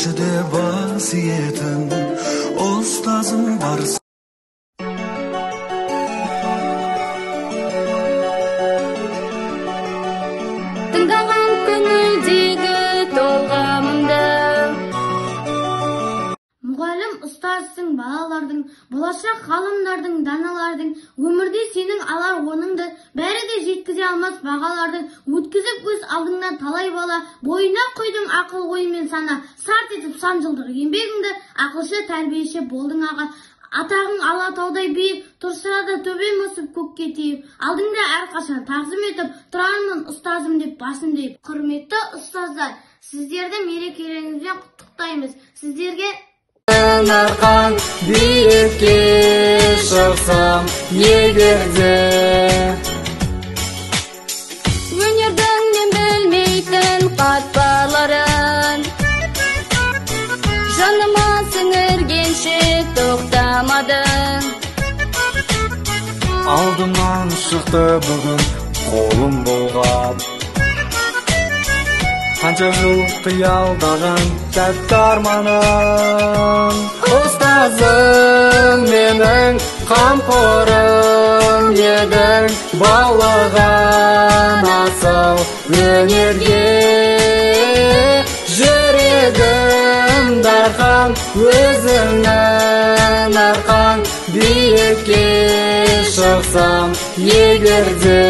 Келші де бас иетін ұстазым бар. Тыңдаған көңілдегі толғамымды. Мұғалім ұстазсың балалардың, болашақ ғалымдардың, даналардың, өмірде сенің алар орныңды бәрі де жеткізе алмас бағалардың. Өткізіп өз алдыңнан талай бала, бойына құйдың ақыл ой мен сана, сарт етіп сан жылдық еңбегіңді, ақылшы тәрбиеші болдың аға. Атағың Алатаудай биік, тұрса да төбем өсіп көкке тиіп, алдыңда әрқашан тағзым етіп, тұрамын ұстазым деп басымды иіп. Құрметті ұстаздар, сіздерді мерекелеріңізбен құттықтаймыз. Сіздерге арқан биікке шықсам егерде. Өнердің мен білмейтін қатпарларын жаныма сіңіргенше тоқтамадың. Алдымнан шықты бүгін қолым бұлғап, қанша жыл қиялдаған тәтті арманым. Ұстазым менің қамқорым едің, балаған асыл өнерге. Жүрегім дархан, өзіңнің арқан, биікке шықсам егерде.